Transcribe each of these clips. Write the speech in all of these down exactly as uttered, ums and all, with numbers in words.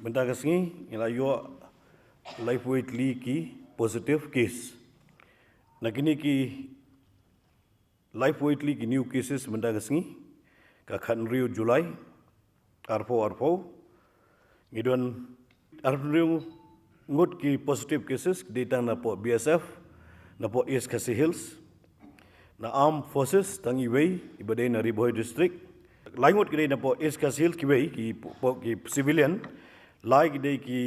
Mynta ka sngi ngi la ïoh laiphew wei tylli ki positive case. Na kine ki laiphew wei tylli ki new cases mynta ka sngi, ka khathynriew July arphew arphew, ngi don arphew hynriew ngut ki positive cases, ki dei tang napoh B S F, napoh East Khasi Hills, na Armed Forces tang iwei, iba dei na Ri Bhoi District. Lai ngut ki dei napoh East Khasi Hills, kiwei ki, ki civilian, lai ki dei ki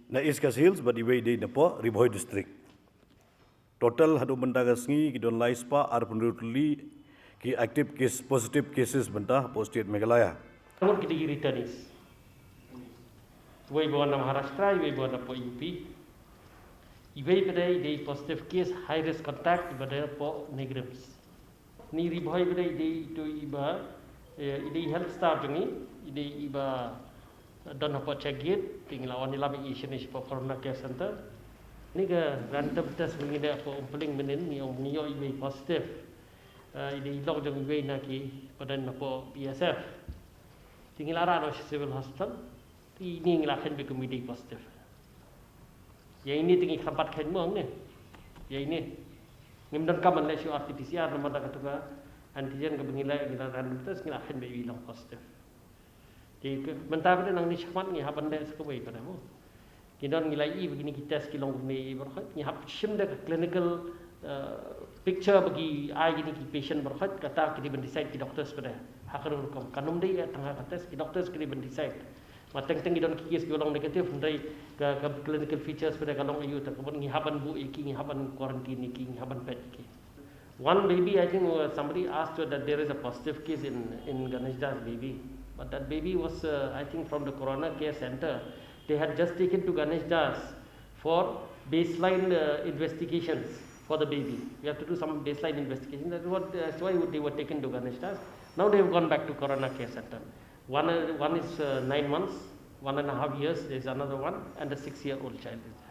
na East Khasi Hills, bad iwei dei napoh Ri Bhoi District. Total haduh mynta ka sngi ki don lai spah arphew hynriew tylli ki active case, positive cases mynta hapoh state Meghalaya. Ngut ki dei returnees. Iwei ba wan na Maharashtra, iwei ba wan napoh U P. Iwei pat dei, dei positive case, high risk contact, iba dei napoh NEIGRIHMS. Ni Ri Bhoi pat dei, dei itu iba, eh, i dei health staff jong ngi, i dei iba don hapoh check gate, te ngi la wan ïalam ïa i shane shapoh Corona Care Center. Ni ka random test ngi dei hapoh Umpling mynnin, ngi ong ngi ïoh iwei positive. Eh, i dei i long jong iwei na ki ba don napoh B S F. Te ngi la rah noh sha Civil Hospital. Te ine ngi la kheiñ beit kum i dei positive. Ïa ine te ngi khlem pat kheiñ mo hangne. Ïa ine. Ngim donkam ban leh shuh R T P C R namar da kato ka antigen kaba ngi leh, ngi la random test, ngi la kheiñ beit i long positive. Te mynta pat nangne shakhmat ngi hap ban leh sa kawei pat mo. Ki don, ngi la ïohi ba kine ki test ki long kumne baroh khoit, ngi hap shim da ka clinical, eh, picture ba ki ai kine ki patient baroh khoit, kata ki dei ban decide ki doctors pat. Ha kano ka rukom, kan ym dei tang ha ka test, ki doctors ki dei ban decide. Ba teng teng ki don ki case kiba long negative, hynrei ka, ka clinical features pat ka long aïu, te ka ban ngi hap ban buh ïa ki, ngi hap ban quarantine ïa ki, ngi hap ban peit ïa ki. One baby, I think, uh, somebody asked that there is a positive case in, in Ganesh Das baby. But that baby was, uh, I think, from the Corona Care Center. They had just taken to Ganesh Das for baseline, uh, investigations for the baby. We have to do some baseline investigation. That's what, that's why they were taken to Ganesh Das. Now they have gone back to Corona Care Center. One, uh, one is, uh, nine months, one and a half years, there's another one, and a six-year-old child is there.